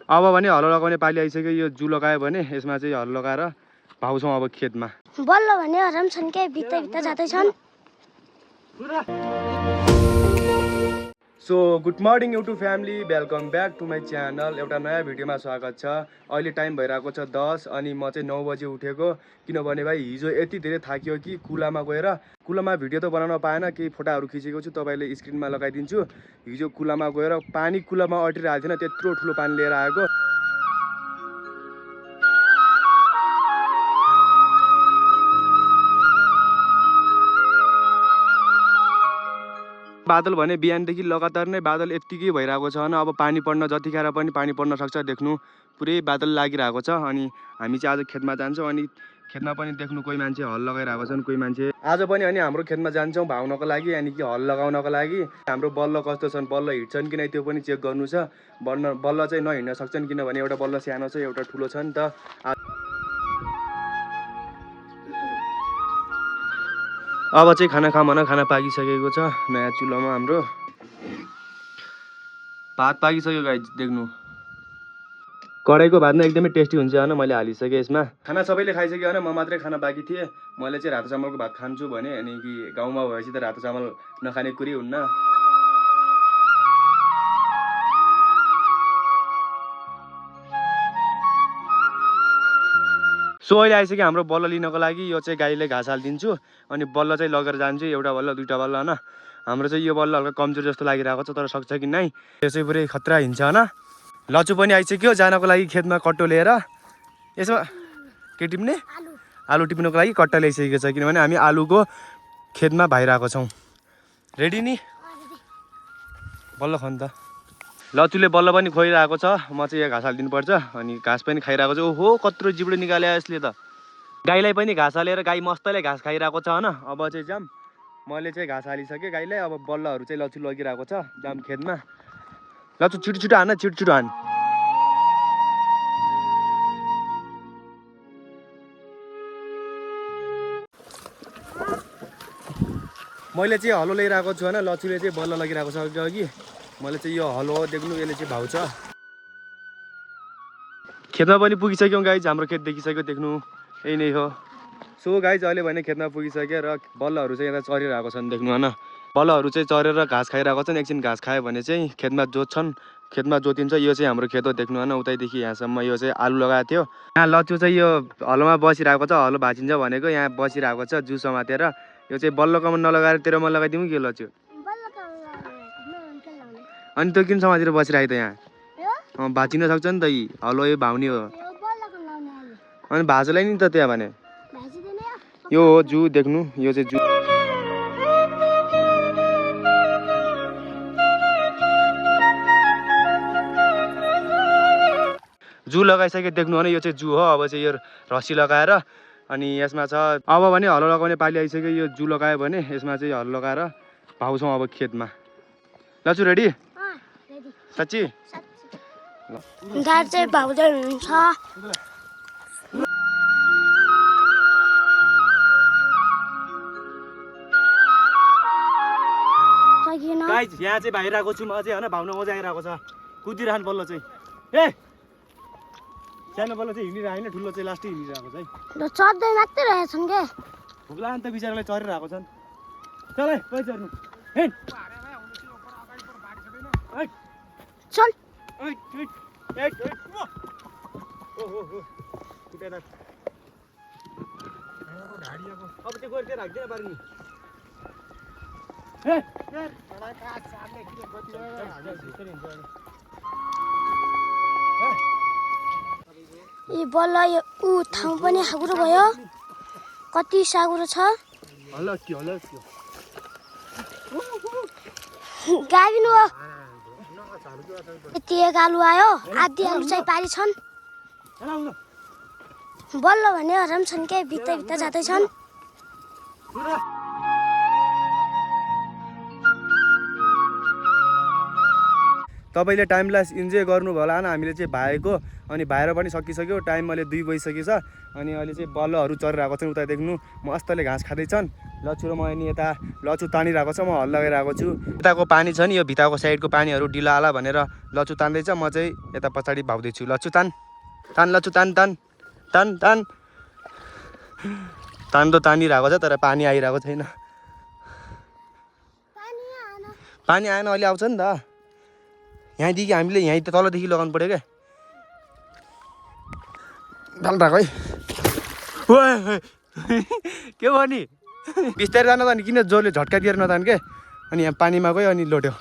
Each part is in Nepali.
अब भने हलो लगाउने पाली आइसक्यो। यो जु लगायो भने यसमा चाहिँ हलो लगाएर भाउँछौँ अब खेतमा। बल्ल भने हराम छन् के भित्ता भित्ता जाँदैछन्। So good morning YouTube family, welcome back to my channel. एउटा नयाँ भिडियोमा स्वागत छ। अहिले टाइम भइरहेको छ 10 अनि म चाहिँ 9 बजे उठेको, किनभने भाइ हिजो यति धेरै थाकियो कि कुलामा गएर कुलामा भिडियो त बनाउन पाएन, केही फोटाहरू खिचेको छु, तपाईँले स्क्रिनमा लगाइदिन्छु। हिजो कुलामा गएर पानी कुलामा अटिरहेको थिएन, त्यत्रो ठुलो पानी लिएर आएको। बादल भने बिहानदेखि लगातार नै बादल यत्तिकै भइरहेको छ। अब पानी पर्न जतिखेर पनि पानी पर्न सक्छ, देख्नु पुरै बादल लागिरहेको छ। अनि हामी चाहिँ आज खेतमा जान्छौँ। अनि खेतमा पनि देख्नु कोही मान्छे हल लगाइरहेको छन्, कोही मान्छे आज पनि अनि हाम्रो खेतमा जान्छौँ भाउनको लागि, अनि कि हल लगाउनको लागि। हाम्रो बल्ल कस्तो छन्, बल्ल हिँड्छन् कि नै त्यो पनि चेक गर्नु छ। बल्ल चाहिँ नहिँड्न सक्छन्, किनभने एउटा बल्ल सानो छ, एउटा ठुलो छ नि त। अब चाहिँ खाना खाना पाकिसकेको छ। नयाँ चुलोमा हाम्रो भात पाकिसक्यो गाइस, देख्नु कराईको भात नै एकदमै टेस्टी हुन्छ होइन। मैले हालिसकेँ यसमा। खाना सबैले खाइसक्यो होइन, म मात्रै खाना बाँकी थिएँ। मैले चाहिँ रातो चामलको भात खान्छु भने, अनि कि गाउँमा भएपछि त रातो चामल नखाने कुरै हुन्न। सो अहिले आइसक्यो हाम्रो बल्ल लिनको लागि। यो चाहिँ गाईले घाँस हालिदिन्छु, अनि बल्ल चाहिँ लगेर जान्छु। एउटा बल्ल दुईवटा बल्ल होइन। हाम्रो चाहिँ यो बल्ल हल्का कमजोर जस्तो लागिरहेको छ, तर सक्छ कि नै यो चाहिँ पुरै खतरा हिँड्छ होइन। लचु पनि आइसक्यो जानको लागि खेतमा कट्टो लिएर। यसमा के टिप्ने? आलु टिप्नुको लागि कट्टा ल्याइसकेको छ, किनभने हामी आलुको खेतमा भाइरहेको छौँ। रेडी नि? बल्ल खन त। लचुले बल्ल पनि खोइरहेको छ। म चाहिँ यहाँ घाँस हालिदिनुपर्छ, अनि घाँस पनि खाइरहेको छ। ओहो कत्रो जिब्रो निकाल्यो यसले त। गाईलाई पनि घाँस हालेर गाई मस्तले घाँस खाइरहेको छ होइन। अब चाहिँ जाम, मैले चाहिँ घाँस हालिसकेँ गाईलाई। अब बल्लहरू चाहिँ लचु लगिरहेको छ जाम खेतमा। लचु छिटो छिटो हान, छिटो छिटो हान। मैले चाहिँ हलो ल्याइरहेको छु होइन। लचुले चाहिँ बल्ल लगिरहेको छ अघि। मैले चाहिँ यो हलो देख्नु, यसले चाहिँ भाउँछ। खेतमा पनि पुगिसक्यौँ गाइज, हाम्रो खेत देखिसक्यो, देख्नु यही नै हो। सो गाइज अहिले भने खेतमा पुगिसक्यो र बल्लहरू चाहिँ यता चरिरहेको छन्, देख्नु होइन। बल्लहरू चाहिँ चरेर घाँस खाइरहेको छन्। एकछिन घाँस खायो भने चाहिँ खेतमा जोत्छन्, खेतमा जोतिन्छ। यो चाहिँ हाम्रो खेत हो, देख्नु होइन। उतैदेखि यहाँसम्म यो चाहिँ आलु लगाएको थियो। यहाँ लचु चाहिँ यो हलोमा बसिरहेको छ, हलो भाँचिन्छ भनेको यहाँ बसिरहेको छ जु समातेर। यो चाहिँ बल्लकोमा नलगाएर तेरोमा लगाइदिउँ कि लचु? अनि त्यो किन समातेर बसिरहेको त यहाँ? भाँचिन सक्छ नि त, यी हलो यो भाउने हो। अनि भाँचोलाई नि त त्यहाँ भने। यो हो जु, देख्नु यो चाहिँ जु। जु लगाइसक्यो, देख्नु भने यो चाहिँ जु हो। अब चाहिँ यो रस्सी लगाएर, अनि यसमा छ अब भने हलो लगाउने पाली आइसक्यो। यो जु लगायो भने यसमा चाहिँ हलो लगाएर भाउँछौँ अब खेतमा। लचु रेडी? साँच्ची? गाडी चाहिँ भाउँदै हुनुहुन्छ। गाइज यहाँ चाहिँ भाइरहेको छु म चाहिँ होइन। भाउन मजा आइरहेको छ। कुदिरहनु बल्ल चाहिँ ए सानो बल्ल चाहिँ हिँडिरहेको होइन, ठुलो चाहिँ लास्टै हिँडिरहेको छ है। चढ्दै मात्रै रहेछन् के? भोक लाग्यो नि त बिचरालाई, चरिरहेको छन्। चल है कहीँ चढ्नु है। चल अब त्यो गएर त्यहाँ राख्दैन पार्ने। यी बल्ल यो ठाउँ पनि साँगुरो भयो। कति साँगुरो छ। गाभिनु हो। यति एक आलु आयो, आधी आलु चाहिँ पारी छन्। बल्ल भने हराम छन् के भित्ता भित्ता जाँदैछन्। तपाईँले टाइमलाई इन्जोय गर्नुभयो होला न। हामीले चाहिँ भाएको अनि भाएर पनि सकिसक्यो, टाइम अहिले 2 बजिसकेछ। अनि अहिले चाहिँ बल्लहरू चरिरहेको छन् उता देख्नु, मस्तले घाँस खाँदैछन्। लच्छु र म अनि यता लच्छु तानिरहेको छ, म हल लगाइरहेको छु। यताको पानी छ नि, यो भित्ताको साइडको पानीहरू ढिला होला भनेर लच्छु तान्दैछ, म चाहिँ यता पछाडि भाउँदैछु। लच्छु तान तान, लच्छु तान तान तान तान तान त तानिरहेको छ, तर पानी आइरहेको छैन। पानी आएन, अहिले आउँछ नि त। यहाँदेखि हामीले यहीँ तलदेखि लगाउनु पऱ्यो क्या। ढल्टाको है के भयो नि, बिस्तारै जान त नि, किन जोरले झट्का दिएर नतान के। अनि यहाँ पानीमा गयो अनि लोट्यो।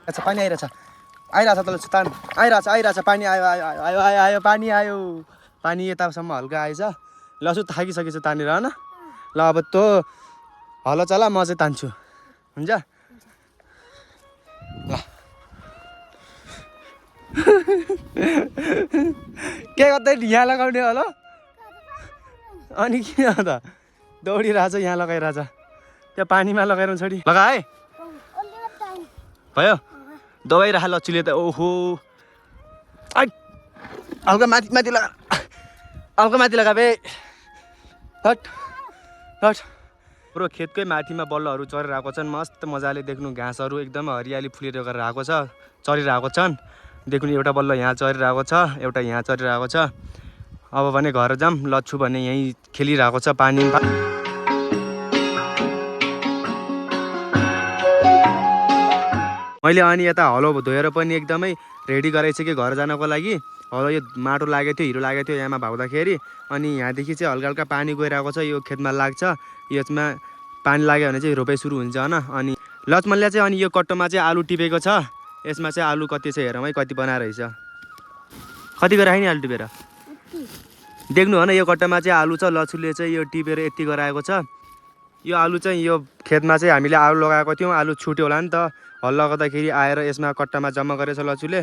अच्छा पानी आइरहेछ, आइरहेछ तल तान, आइरहेछ पानी आयो आयो आयो आयो आयो पानी आयो। पानी यतासम्म हल्का आएछ। लसु थाकिसकेछ तानेर होइन। ल अब तँ हलो चला, म चाहिँ तान्छु, हुन्छ ल। के गर्दै यहाँ लगाउने होला अनि किन त दौडिरहेछ, यहाँ लगाइरहेछ, त्यो पानीमा लगाएर छोडी लगा है। भयो दबाइराख लच्चुले त। ओहो हल्का माथि माथि लगा, हल्का माथि लगा बे। हट हट। हाम्रो खेतकै माथिमा बल्लहरू चरिरहेको छन्, मस्त मजाले देख्नु। घाँसहरू एकदमै हरियाली फुलेर आएको छ, चरिरहेको छन्। देख्नु एउटा बल्ल यहाँ चरिरहेको छ, एउटा यहाँ चरिरहेको छ। अब भने घर जाऊँ, लच्छु भने यहीँ खेलिरहेको छ पानी। मैले अनि यता हलो धोएर पनि एकदमै रेडी गराइसकेँ घर जानको लागि। हलो यो माटो लागेको थियो, हिरो लागेको थियो यहाँमा भाउँदाखेरि। अनि यहाँदेखि चाहिँ हल्का हल्का पानी गइरहेको छ, यो खेतमा लाग्छ। यसमा पानी लाग्यो भने चाहिँ रोपाइ सुरु हुन्छ होइन। अनि लक्ष्मणले चाहिँ अनि यो कट्टोमा चाहिँ आलु टिपेको छ। यसमा चाहिँ आलु कति छ हेरौँ है, कति बनाएर रहेछ, कति गरायो नि आलु टिपेर देख्नु होइन। यो कट्टामा चाहिँ आलु छ, लच्छुले चाहिँ यो टिपेर यति गराएको छ। यो आलु चाहिँ यो खेतमा चाहिँ हामीले आलु लगाएको थियौँ, आलु छुट्यो होला नि त, हल्ला गर्दाखेरि आएर यसमा कट्टामा जम्मा गरेछ लच्छुले।